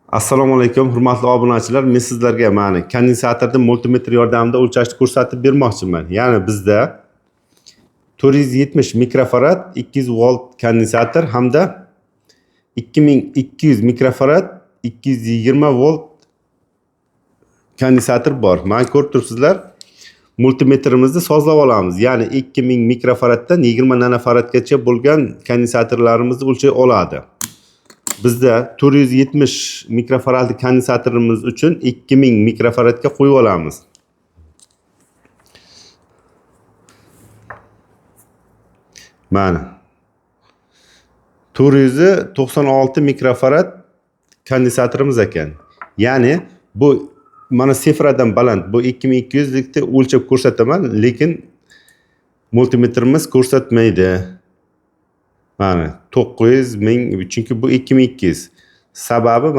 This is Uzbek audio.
Assalomu alaykum, hurmatli obunachilar. Men sizlarga mana kondensatorni multimetr yordamida o'lchashni ko'rsatib bermoqchiman. Ya'ni bizda 470 mikrofarad 200 volt kondensator hamda 2200 mikrofarad 220 volt kondensator bor. Mana ko'rib turibsizlar, multimetrimizni sozlab olamiz. Ya'ni 2000 mikrofaraddan 20 nanofaradgacha bo'lgan kondensatorlarimizni o'lchay oladi. Bizda 470 mikrofaradli kondensatorimiz uchun 2000 mikrofaradga qo'yib olamiz. Mana 496 mikrofarad kondensatorimiz ekan. Ya'ni bu mana sifradan baland. Bu 2200 likni o'lchab ko'rsataman, lekin multimetrimiz ko'rsatmaydi. Mana 900 ming, chunki bu 2200. Sababi